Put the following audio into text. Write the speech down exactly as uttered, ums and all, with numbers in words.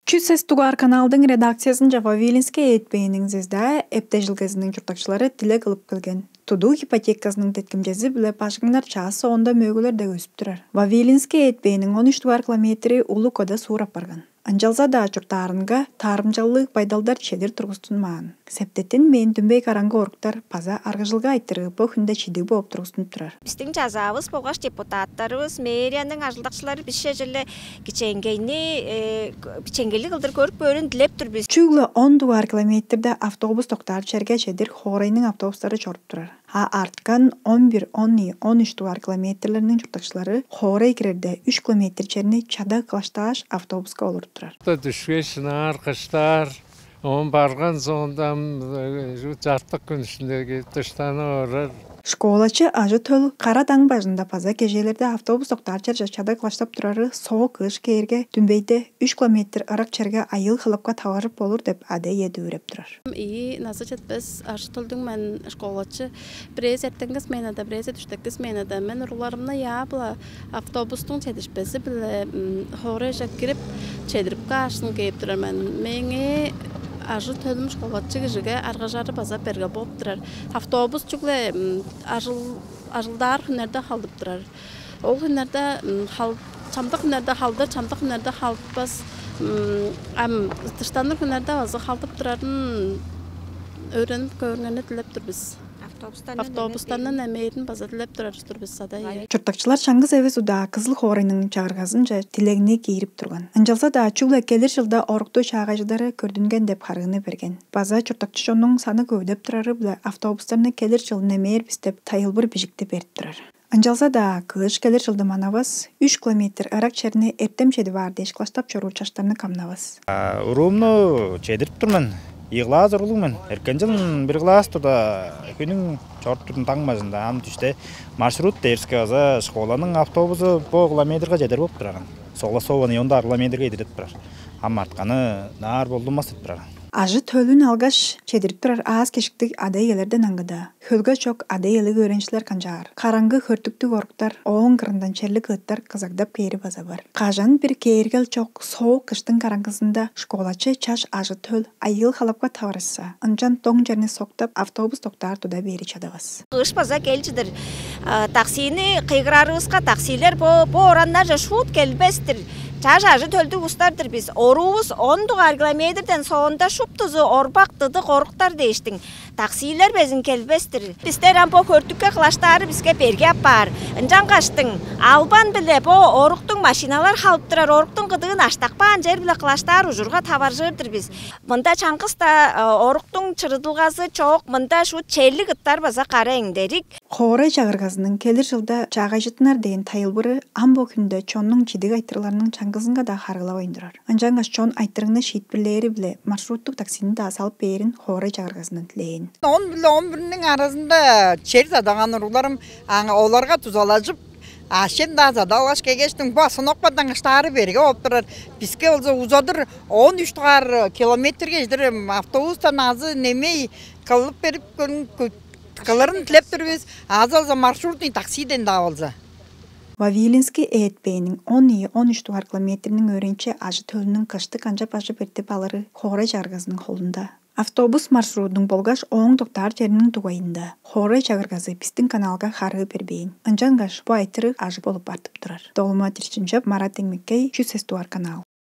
Чүс эс дугаар каналдың редакциясынче Вавилинский ээтпээниң Звезда эптежилгезиниң чурттакчылары дилег кылып келген. Тудуу ипотеказының деткимчези-биле бажыңнар чаас соонда мөөгүлер-даа өзүп турар. Вавилинский ээтпээниң он үч дугаар километри улуг кода суур апарган. Ынчалза-даа чурттаарынга таарымчалыг байдалдар чедир тургустунмаан. Септеттен мээң дүмбей караңгы оруктар база аргыжылга айтырыы бо хүнде чидиг бооп тургустунуп турар. Бистиң чазаавыс болгаш депутаттарывыс, мэрияның ажылдакчылары бисче черле кичээнгейни, кичээнгейлиг кылдыр көрүп көөрүн дилеп тур бис. Чүгле он дугаар километрде автобус доктаар черге чедир хоорайның автобустары чоруп турар. А арткан он бир, он ийи, он үч дугаар километрлерниң чурттакчылары хоорай кирерде үч километр черни чада кылаштааш автобуска олуруп турар. Дүшкеш ынаар кыштаар, оон барган соонда ам чартык күн ишинде дыштанып орар. Школачы ажы-төл кара даң бажында база кежээлерде автобус доктаар черже чада кылаштап турары соок кыш кээрге, дүмбейде үч километр ырак черге айыыл халапка таварып болур деп ада-ие дүвүреп турар. Ийи назы четпес ажы-төлдүң мен школачы. Бирээзи эртенги сменада, бирээзи дүштеки сменада. Мен уругларымны яа-биле автобустуң чедишпези-биле хоорайже кирип, чедирип каашын кээп турар мен. Мээңээ ажы-төлүм школачы кижиге аргажары база берге бооп турар. Автобус чүгле ажыл ажылдаар хүннерде халдып турар. Ол хүннерде чамдык хүннерде халдыр, чамдык хүннерде халдыппас. Ам дыштаныр хүннерде база халдып турарын өөренип көөрүңерни дилеп тур бис. Автобустарны немээрин база дилеп турар тур бис ада. Чурттакчылар чаңгыс эвес удаа Кызыл хоорайның чагыргазынче дилегни киирип турган. Ынчалза-даа чүгле келир жылда орукту чаагайжыдары көрдүнген деп харыыны берген. База чурттакчы чоннуң саны көвүдеп турары-биле автобустарны келир чыл немээр бис деп тайылбыр бижикти берип турар. Ынчалза-даа кыш келир чылды манавас, үч километр ырак черни эртем чедип аар дээш кылаштап чоруур чаштарны камнавас. Уруумну чедирип тур мен. Ийи класс уруглуг мен. Эрткен чыл бир класс турда хүнүң чоруп турдум даң бажында. Ам дүште маршрут дээрске база школаның автобусу бо километрге чедер болуп тураран. Согласованный онда километрге идирдип турар. Ам артканы наар болдунмас деп турар. Ажы-төлүн алгаш, чедирип турар аас-кежиктиг ада-иелерден аңгыда, хөлге чок ада-иелиг өөреникчилер канчаар? Караңгы хөртүктүг оруктар, ооң кырындан черлик ыыттар кызагдап кээри база бар. Кажан-бир кээргел чок соок кыштың караңгызында школачы чаш ажы-төл айыыл халапка таварышса, ынчан доң черни соктап, автобус доктаар туда бээри чадавас. Кыш база кел чыдыр. Таксини кыйгырарывыска, таксилер бо бо ораннарже шуут келбес-тир. Чаш ажы-төлдүг улустар-дыр бис. Оруувус он дугаар километрден соонда шуптузу орбак, дыдык оруктар дээштиң. Таксилер безин келбес-тир. Бистер ам бо хөртүкке кылаштаары биске берге апаар. Ынчангаштың албан-биле бо оруктуң машиналар халып турар, оруктуң кыдыын аштакпаан чер-биле кылаштаар ужурга таваржыр-дыр бис. Мында чаңгыс-даа оруктуң чырыдылгазы чок, мында шуут черлик ыттар база кара эңдерик. Хоорай чагыргазының келир чылда чаагайжыттынар дээн тайылбыры ам бо хүнде чоннуң чидиг айтырыгларының чаңгызынга-даа харыылавайн турар. Ынчангаш чон айтырыгны шиитпирлээри-биле маршруттуг таксини-даа салып бээрин хоорай чагыргазындан дилээн. Он биле он бирниң аразында чер задаган уругларым аңа оларга дузалажып, аъш-чем-даа задалгаш кегештиң бо остановкадан кыштаары берге болуп турар. Биске болза узадыр он үч дугаар километрге чедир автобустан азы немей кылып берип кылырын дилеп тур бис. Азы болза маршрутный таксиден-даа болза. Вавилинский ээтпээниң он ийи, он үч дугаар километрниң өөренче ажы-төлүнүң кышты канчап ажып эртип алыры хоорай чагыргазының холунда. Автобус маршрудунуң болгаш ооң доктаар чериниң дугайында хоорай чагыргазы бистиң каналга харыы бербээн. Ынчангаш бо айтырыг ажык болуп артып турар. Долма Тирчинчеп, Марат Эңмеккей, чүс сес дугаар канал.